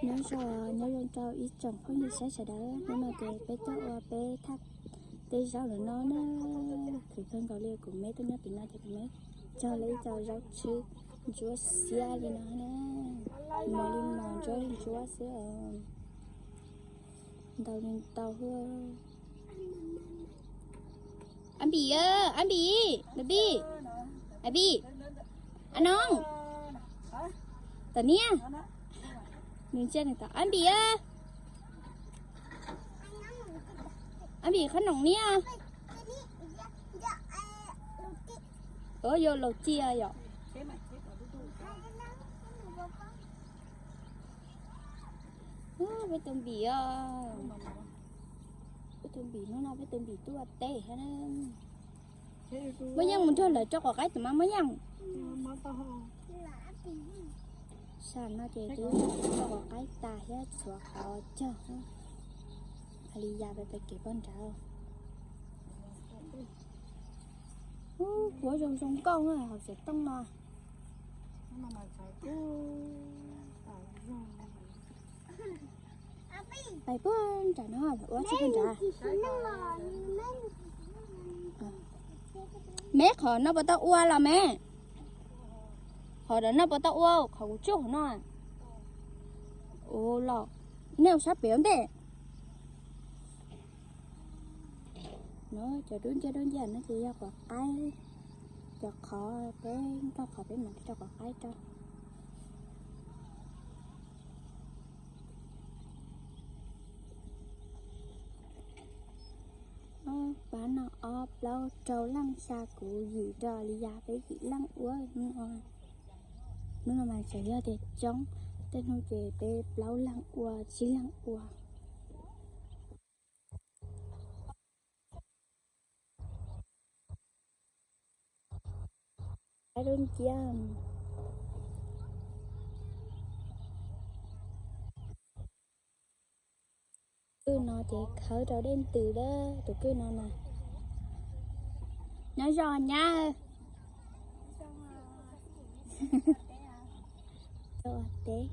Nyob zoo, nyob zoo rau ib tsoom phooj ywg sawv daws, hnub no ces peb tuaj ua peb thaj teb zaub lawm no na. Khwv kawg nkaus li, kuv me tuaj nyob tim no ces kuv me cog lawm ib co zaub tshwb ntsuab xiab li no na. Mos li mos ntsuab li ntsuab xwb os. Ntau li ntau. Ab Npis, Ab Npis, Npis, Ab Npis, Ab Npis, Ab Noog, tom niag, nws ntsia nws tom Ab Npis, Ab Npis qhob noom niag. Yuav laus cia yom. Peb tus Npis os. Peb tus Npis, hnub no peb tus Npis tuaj ua teb thiab na. Muaj Yeej mus nrog lawv rau quav qaib tus mas Muaj Yeej. Sam no ces twb rau quav qaib tas thiab tshuav qhov cog. Li ya pem kev poj nrad. Ub, kuv zoo zoo nkauj hauv xov tooj no. Pais puag nram no, ua tsis puag nrad. Me qhov no puas tau ua los me? Qhov ntawm no puas tau ua, qhov kuv tsuj hauv no? Ua los, nej ua sab pem ua ntej. No cov dub nciab dub nciab no ces yog quav qaib, cov qhov peb nkag qhov peb mam li rau quav qaib rau. Pab no ob plaub rau leej, xya kuv yim rau li ya peb yim leej ua. Hnub no mas tseem yog tias coob, tej hnub ces peb plaub leej ua tsib leej ua. Tus kwj no ces khawb rau dej ntws lawm, tus kwj no na. Nyob zoo nyab. Teb,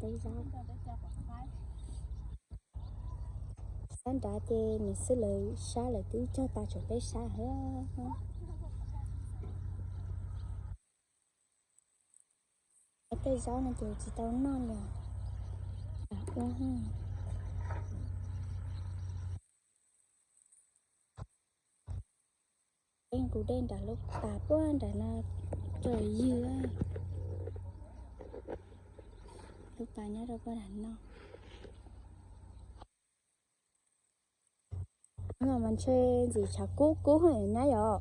teb zaub. Sab nrad ces nws xwb lawv sab lawv twb cog tas tshuav peb sab hab. Tej zaub no ces tsis tau noj li. Kuv dej nram lub pas puag nram no raws ywg. Lub pas nyob rau puag nram no. Mas ntshe ntxim tshav kub kub nyab yom.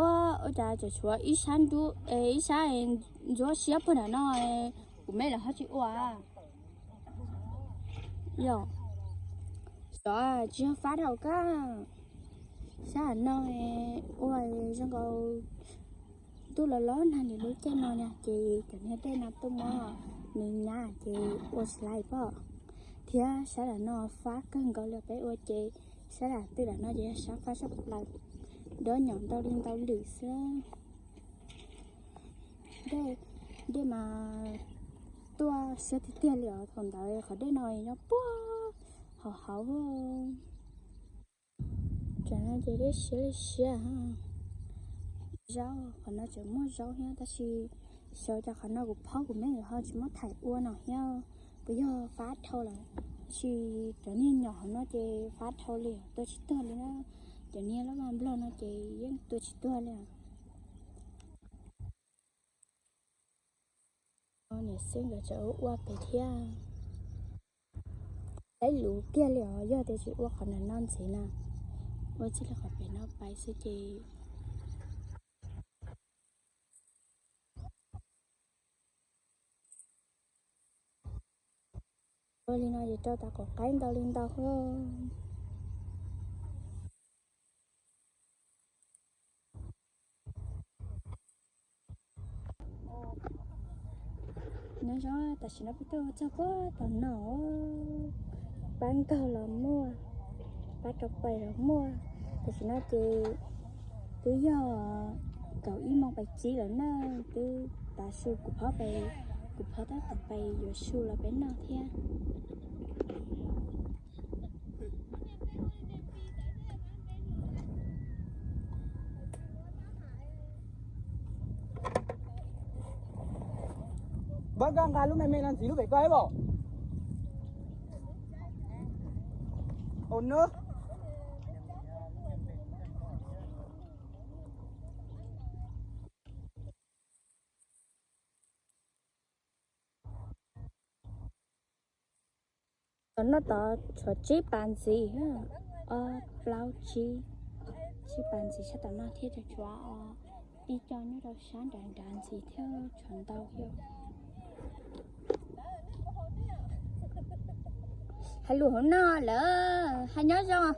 Ua cas tseem tshuav ib sab ntsuab siab puag nram no, kuv me lawv ho tsis ua. Yog, xyov tsis yog fab dhau kab. Sab no ua zoo nkaus ntuj los los nag li lub caij no na ces cov niag dej no tuaj muab nws nyab ces ua tsis laiv pob. Thiab sab nram no fab kawg nkaus li peb ua ces sab nram twg nram no ces yog sab fab sab plaws, dob nyom ntau li ntau lwm xwb. Dej, dej mas tuaj siab tiag tiag li os, thaum ntawd qhov dej no nyob puag hauv hauv. Tam no ces dej siab li siab. Zaub, qhov no tseem muaj zaub thiab tab sis xyov cas qhov no kuv phob kuv me lawv ho tsis muab thaij ua no thiab. Puas yog fab dhau lawm? Tab sis cov niag nyom hauv no ces fab dhau li, tua tsis tuag li na. Cov niag loj loj nplog no ces yeej tua tsis tuag li. Niam xwb nkawd tseem ua pem thiab. Laib luv kiag li os, yog tias tsis ua qhov nram no ntxiv na, ua txij li qhov pem no pais xwb ces ua li no ces rau tas quav qaib ntau li ntau. Nyob zoo, tam sim no peb tuaj txog puag tom no, pab nkaug los muaj, pab rau pais los muaj. Tam sim no ces twb yog kaum ib moos pais tsib lawm na, twb tav su kuv phob pais Kuv phob tab tom pais yuav su los peb noj thiab. Npawg, koj nqa lub me me no ntxiv lub pem koj ib os. Ua no. Tom no tod tshuav tsib pas ntxiv, ob plaub tsib, tsib pas ntxiv sab tom no thiab, tshuav ib co nyob rau sab nrad nrad ntxiv thiab, tshuav ntau thiab. Hais lus hauv no lawm, hais nyob zoo.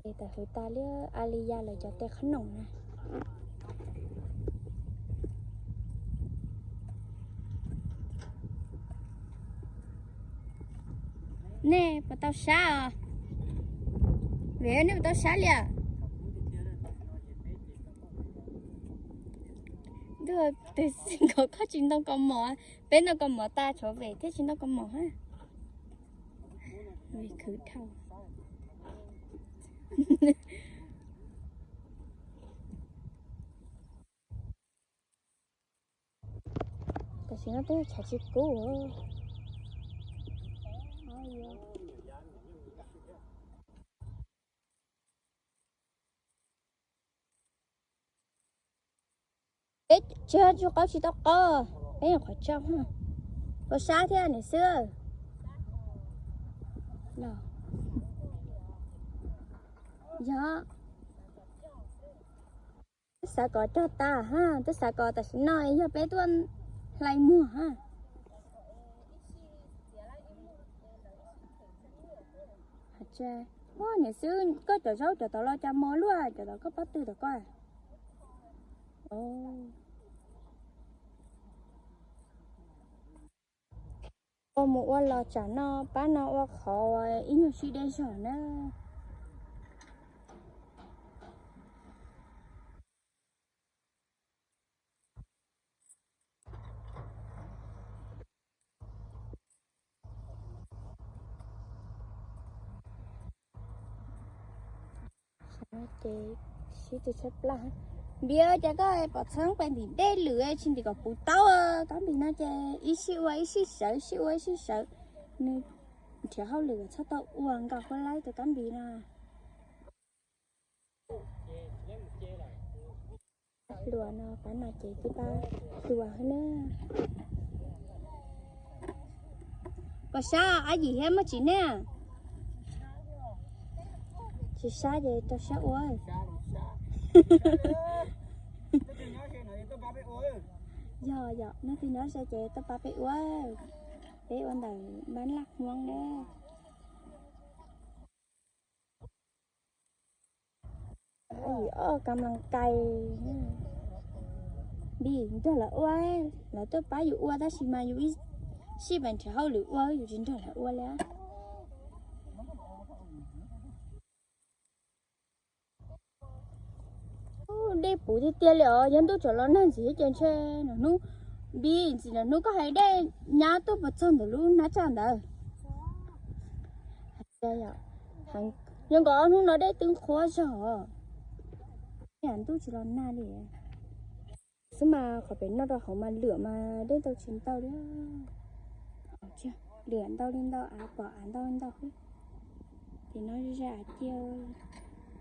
Tes tawm hws tas li, a li ya lawv cov tes qhob noom na. Nej puas tau sab os? Vim nej puas tau sab li os? Ntuj, tus nkawd koj tsis ntoo kaus mom, peb ntoo kaus mom tas tshuav vem thiab tsis ntoo kaus mom hab. Khwv dhau. Tam sim no twb tshav tsis kub. Peb tsis, tsis qaub tsis tau qaub, peb nyuam qhuav tso. Puas sab thiab niam xwb? Yog, twb xav kom cog tas hab, twb xav kom tam sim no yog peb tuaj hlais muag hab. Niam xwb, koj cov zaub cov tod los cas mos luaj, cov tod koj pob tw tom koj. Ua mus ua los tsam no pab no ua qhov ib nyuag sib deb zog na. Ces sib tw tshaib plab. Npis, cas koj pom txheeb pais ntim dej lwm tsis ntim kom puv taub? Kab npis no ces ib sij ua ib sij sawv, ib sij ua ib sij sawv. Nws nrhiav hauj lwm kom txhob tau ua nkaus huab laib tus kab npis no. Hluas no, pab no ces tib pab hluas na. Puas sab ab yim thiab muaj tsis nej? Tsis sab ces rau siab ua. Yog yom, leej twg nyob ze ces tuaj pab peb ua. Peb ua ntawm npab laj hmuab na. Ab yim ob kam las kais. Npis, nrog lawv ua, lawv tuaj pab yus ua tab sis mas yus sij pais nrhiav hauj lwm ua, yus tsis nrog lawv ua li. Dej puv tiag tiag li os, yog ntuj tseem los nag ntxiv ces ntshe no hnub, Npis, ntxim no hnub koj hais dej nyab tuaj puas txog ntawm lub hnab tsaj ntawd? Zoo nkaus ob hnub no dej twb qhuav zog os. Yam ntuj tsis los nag li xwb mas qhov pem noj rau hauv mas lwm mas dej ntau tsis ntau li. Lwm ntau li ntau, av pom av ntau li ntau xwb. Ces no ze av cia,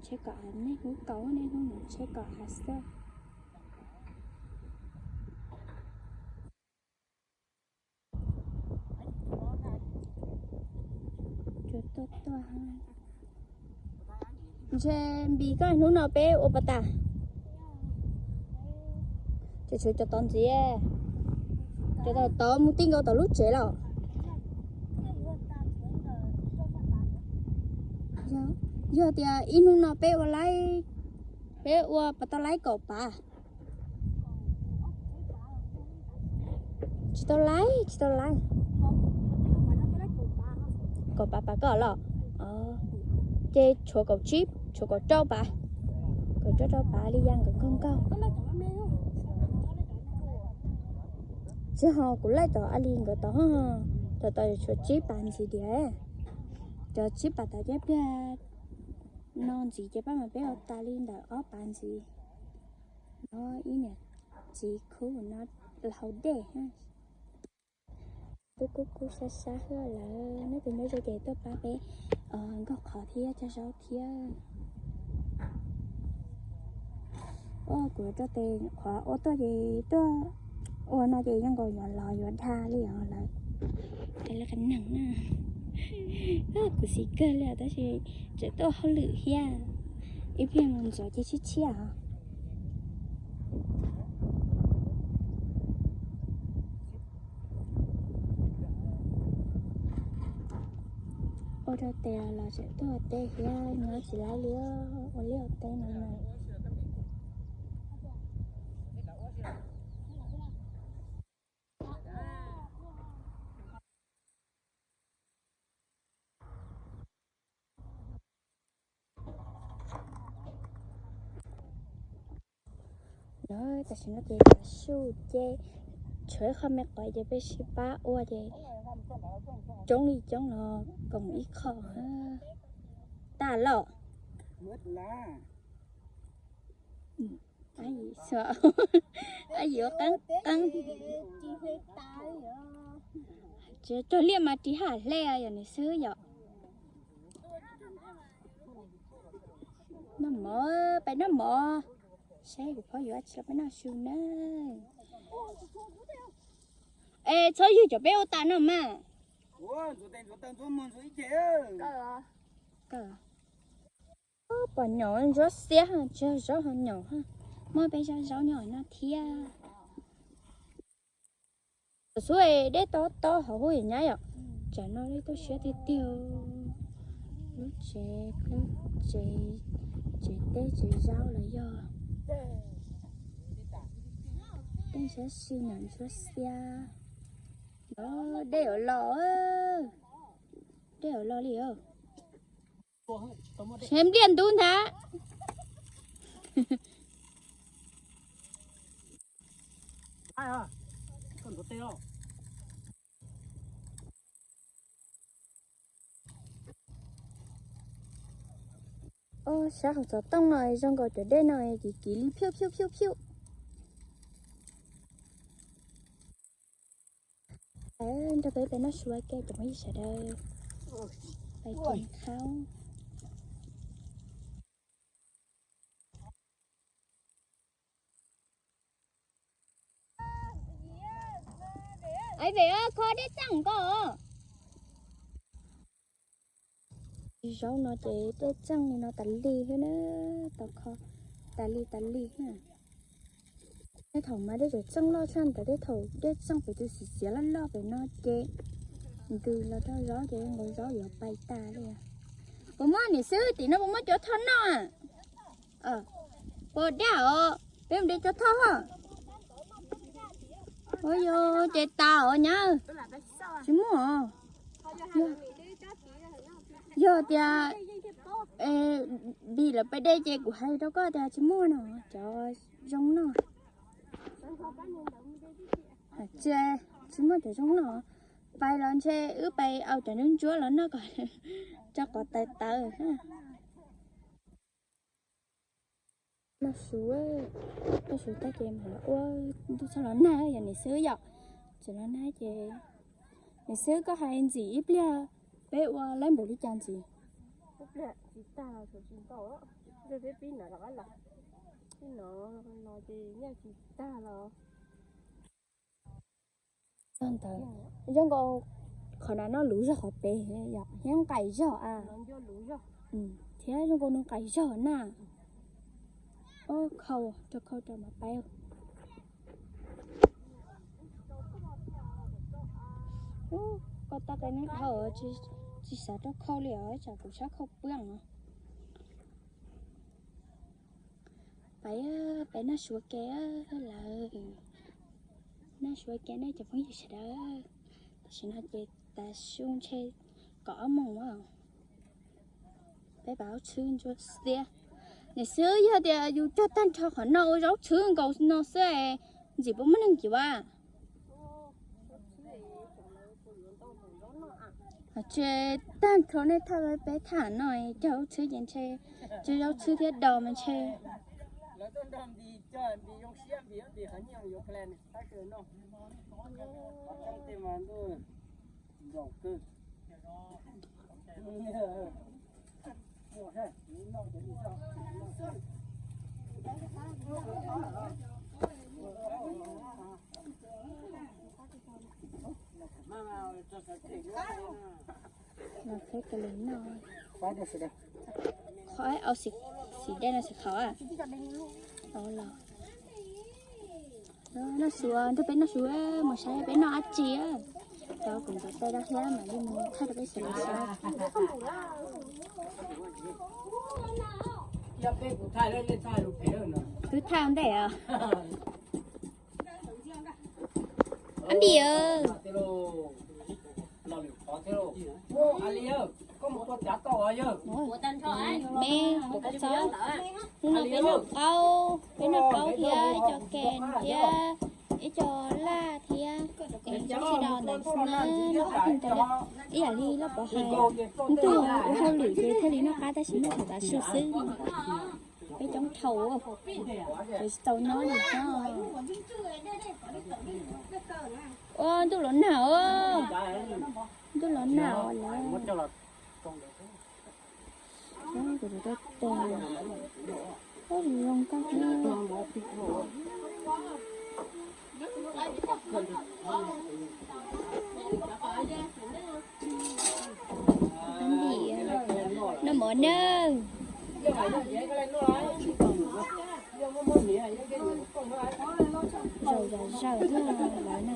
tsheb kom av, niaj hnub kaus niaj hnub no tsheb kom av xwb. Ntshe Npis koj hnub no peb ua puas tas? Ces tshuav cov tod ntxiv, cov tod mus ti nkaus tom lub tsev los. Yog tias ib hnub no peb ua laib, peb ua puas tau laib kaum pas? Tsis tau laib, tsis tau laib. Kaum pas pas koj los? Ces tshuav kaum tsib, tshuav kaum rau pas, kaum rau rau pas li ya nkawd nkaug nkaug. Tsis ho kuv laij tom a li nkawd tod, tom tod tshuav tsib pas ntxiv tiag. Cov tsib pas tod ces pliag no ntxiv ces pab mas peb ua tas li ntawm ob pas ntxiv. No ib niam txiv khub no hauv dej. Kub kub kub sab sab xwb lawm, neb tus nyob zoo ces tuaj pab peb nkaug qhov thiab cog zaub thiab. Kuv rau tes qhov ua tuaj ces tuaj ua no ces zoo nkaus yuav los yuav dag li os lawm. Qee li qee neeg na. Kuv xis kawg li tab sis tseem tuaj hauj lwm thiab, ib pliag mus ntxuav ces tshiab tshiab os. Ua rau tes los tseem tuaj ua teb thiab, nyob tsis laib li, ua liaj ua teb no na. Tam sim no ces tav su ces tshuav ib qho me qos ces peb sib pab ua ces coob li coob los koom ib qho. Tag los. Ab yim ua qeeb qeeb. Cog liaj mas ris haj hle yog nws xwb yom. Noj mov, peb noj mov, saib kuv phob yuav tsis los peb noj su na. Es txhob ywg cov peb ua tas no mas. Pom nyaum ntsuab xiab, tsis yog zaub ho nyaum, muaj peb zaj zaub nyob no thiab. Tam xub dej tob tob hauv hauv nyab yom, tsam no dej tuaj siab tiag tiag. Lub tsev, lub tsev, tsev teb tsev zaub los yog. Tej sab si nyaum ntsuab xiab. Dej yuav los, dej yuav los li. Seb npliaj ntub ntag. Sab hauv xov tooj no zoo nkaus cov dej no kiv kiv li phiuj phiuj phiuj phiuj. Nrog peb peb noj su ua ke cov phooj ywg sawv daws, pais ceev khaub. Ai ve, kho dej txeej ko. Zaub no ces dej txeej li no tas li thiab na, tau kho tas li tas li na. Tej thaum mas dej tseem txeej loj tshaj ntawd, tej thaum dej txeej pem tus xiv xiav loj loj pem no ces ntws los rau zaub ces nkaus zaub yuav pais tas li. Puas muaj niam xwb tim no puas muaj cov thoj noj? Puas daj os, peb mus de cov thoj os. Ua yog ces tas os nyab, tsis muaj os. Yog tias Npis lawv pais de ces kuv hais rau koj tias tsis muaj no, cov zoo noj. Tsis, tsis muaj cov zoo noj. Pais los ntshe wb pais au cov ntsuab ntsuab los noj kom tso quav tawv tawv. Noj su, noj su tag ces mam los ua, ntuj txog los nag yog niam xwb yom. Txog los nag ces niam xwb koj hais ntxim ib pliag peb ua laib npaum li cas ntxiv. Ntawd zoo nkaus qhov no noj luv zog qhov pem yom, thiab nqaim zog a, thiab zoo nkaus nws nqaim zog na. Khau rau khau rau mam pais. Koj tab qe neeg dhau, tsis xav rau khau li os, tsam kuv sab khau pw os. Pais, pais noj su ua ke lawm. Noj su ua ke nej cov phooj ywg sawv daws. Tam sim no ces tav su ntshe Kaum ob moos, peb pab zaub txhwb ntsuab xiab. Niam xwb, yog tias yus cog tag nrho qhov no ua zaub txhwb nkaus no xwb, ntxim puas muaj neeg kiv a? Tsis tag nrho nej thaj peb thaj no cog zaub txhwb ces ntshe tsis zaub txhwb thiab dos mas ntshe. Qhov au xim dej no xim qhauv los. Noj su, nrog peb noj su, mus saib peb noj dab tsi. Rau kuv ntxuav tes rau thiab mam li mus thaij rau peb sawv daws saib. Twb thaij ntej os. Ab npis, me kuv koj txob, hnub no peb noj qaub, peb noj qaub thiab ib co kem thiab ib co laj thiab, sawv daws ntawm no noj qab pheej rau ib yam li Lauj Pov hais, ntuj ua hauj lwm ces thiaj li noj qab tab sis noj thaum tav su xwb. Peb coob dhau, ces tsis tau noj li no. Ua ntuj los nag os, ntuj los nag os lawm. Kuv tus tes, ua zoo koj thiab. Noj mov nawb. Zaum zom zaws thiab lawm na.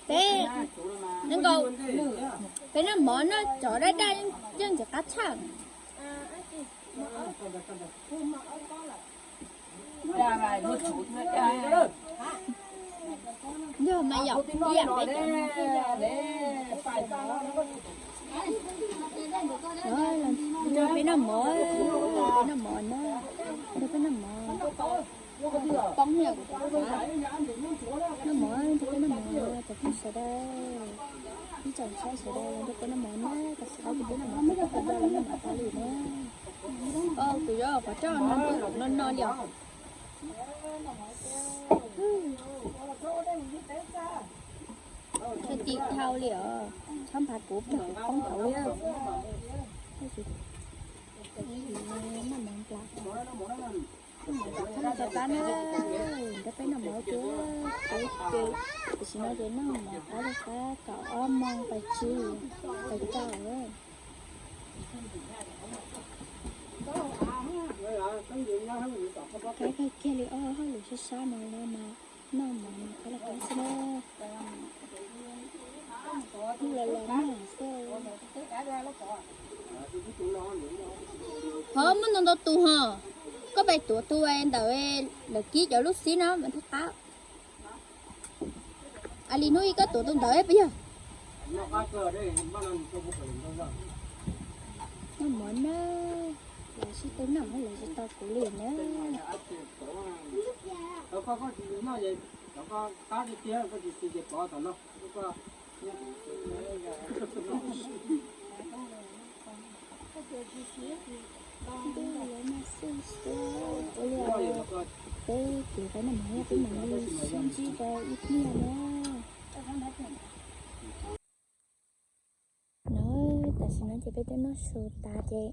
Peb, nkaus, peb noj mov na, cov daj daj yeej ntxim qab tshaj. Yog mas yom, ib yam peb cov no thiaj. Nrog peb noj mov, nrog peb noj mov na, nrog peb noj mov. Poob, noj mov, nrog peb noj mov, cov phooj sawv daws, ib tsoom saib sawv daws, nrog peb noj mov na, tam sim no ces peb noj mov, peb noj mov tas li na. Kuv yuav qhov roj no, no no li os. Tib dhau li os, txhob nphav kuv plag kuv poob hauv li. Noj mov nplas, noj mov rov qab na, nrog peb noj mov ces, ces, tam sim no ces noj mov qab li qab kaum ob moos pas tsib, pas rau. Qab kawg kiag li os, hauj lwm sab sab no los mas noj mov qab li qab xwb na. Los los noj xwb. Ho muaj ntau ntau tus ho, koj pais tuav tus ntawm lawv kib cov lub xib no mas thiaj qab. Li hnub ib koj tuav tus ntawd puas yog? Noj mov na, lawv sib tw noj, lawv tsis tau kuv li na. Ntuj, lawv mas xwb xwb ua li. Peb kev pab noj mov, peb mam li sib ntsib rau ib pliag na. No, tam sim no ces peb twb noj su tas ces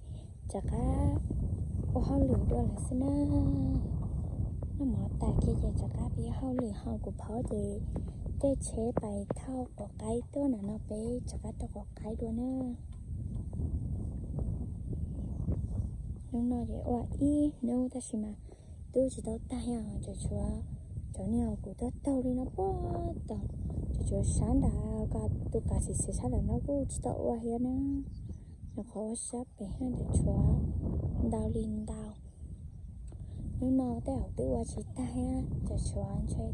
rov qab ua hauj lwm dua lawm xwb na. Noj mov tas kiag ces rov qab pib hauj lwm, ho kuv phob ces caij tsheb pais thauj quav qaib tuaj ntawm no, peb rov qab rau quav qaib dua na. Hnub no ces ua ib hnub tab sis mas twb tsis tau tag, cov tshuav, cov niag kuv taug taug li no puag tod, cov tshuav sab nram ko, tus kav xim xim sab nram no kuj tsis tau ua thiab na. Nyuam qhuav ua sab pem thiab, cov tshuav ntau li ntau. Hnub no tej zaum twb ua tsis tag thiab, cov tshuav ntshe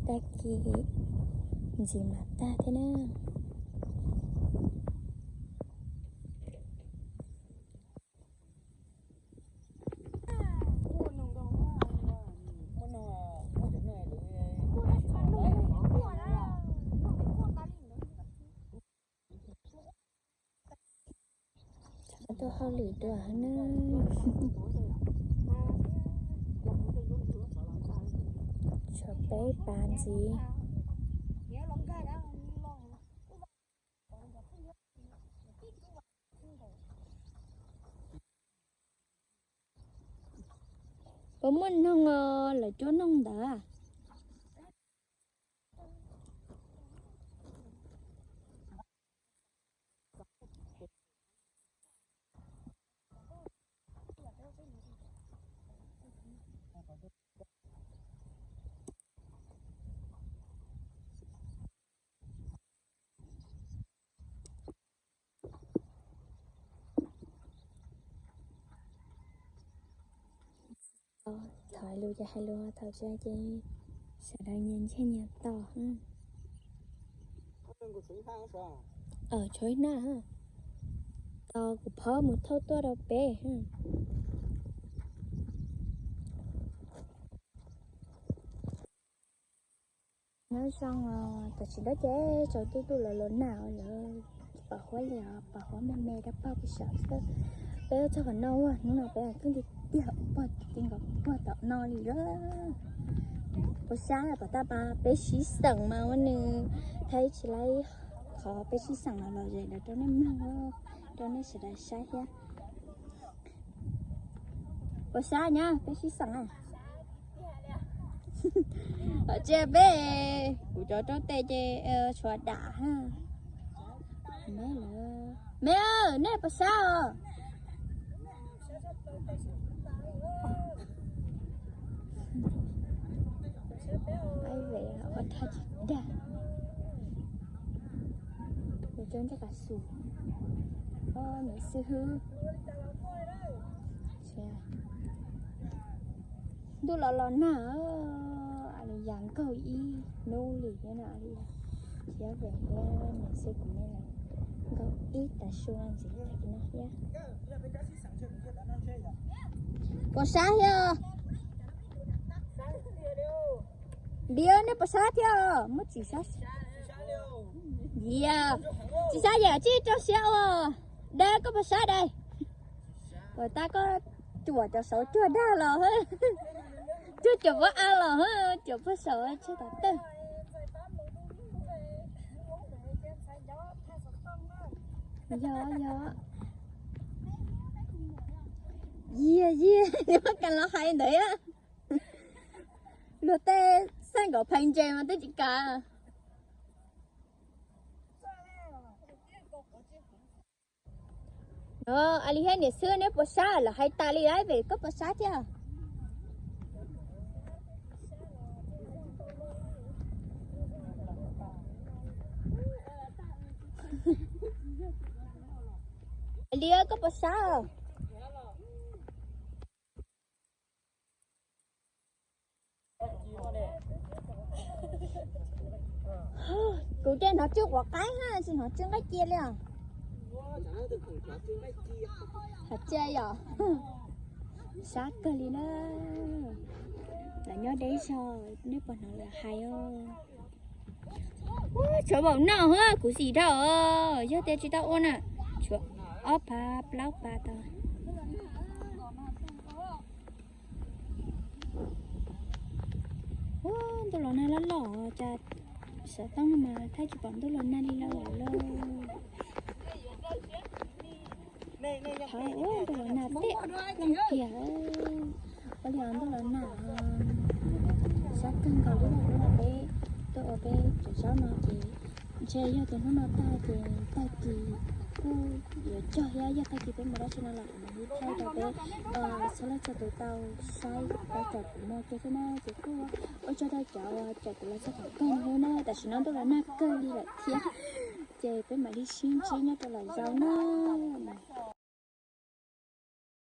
tag kis Ntxiv mas tag thiab na. Tuaj hauj lwm dua na. Tshuav peb pas ntxiv. Puas muaj noog os, lawv cuab noog ntawd. Thov lus ces hais lus, thov tsis hais ces sawv daws nyias ntsej nyias tos. Tshuav ib hnab, tos kuv phauj mus thauj tuaj rau peb. Nyob zoo, tam sim no ces tsaus ntuj ntuj los los nag lawm, pom huab li os, pom huab me me rau pog peb sawv xwb. Peb txog qhov no, hnub no peb tus kheej tiag tiag ua pog ti nkaus pog tom no li lawm. Puas sab, pom tab pas peb sib xeem mas ua nws thaij tsis laib qhov peb sib xeem no los ze ntawd rau nej mloog, rau nej sawv daws saib thiab. Puas sab nyab, peb sib xeem na. Tsis peb, kuv cov rau tes ces tshuav dam. Me, nej puas sab os? Ua dhau tsis dag. Kuv cov ncaj qas xus, niam xib hwb. Ntuj los los nag, a li yam nkaug ib hnub li thiab no, thiab vem thiab niam xib kuv ne, nkaug ib tav su no ntxiv no thiab. Puas sab thiab? Dios, nej puas sab thiab? Muab tsis sab. Dios, tsis sab yam tsis rau siab ua. Dab, koj puas sab dab? Puas tab koj cuam cov saud cuag dab los, cuag cuam pob av los, cuam pob saud tseg tom tawj. Yog, yog. Yia, yia, muab kas los hais ntawd. Luag tej xaj nkaum pheev ntses mas twb tsis kam. No, a li thiab niam xwb, neb puas sab los hais tas li lawm, koj puas sab thiab? Liab, koj puas sab? Kuv ces hnov tsw quav qaib ha, tsis hnov tsw nqaij cia li os. Hais tias yog sab kawg li na. Lawv nyob deb zog, nej puas hnov lawv hais os? Tshuav npaum no, kuv xim dhau, yog tias tsis tau ua na, tshuav ob phav plaub phav tau. Ua ntuj los nag loj loj cas, xov tooj mas thaij tsis pom ntuj los nag li lawm lauj. Thov ua ntuj los nag teb kiag, ua li ntuj los nag sab kawg nkaus li lawm. Peb tuaj ua peb cov zaub no ces ntshe yog tias hnub no tag ces tag kis kuj yuav cog thiab, yog tag kis peb mus dab tsi no los kuv mam li thaij rau peb txhua leej txhua tus tau saib tau. Thaum kuv muag kiag xwb na ces kuj ua tsaug rau cov uas caum kuv los txog thaum kawg no thiab na. Tam sim no ntuj los nag kawg li lawm thiab, ces peb mam li sib ntsib nyob rau lwm zaus na.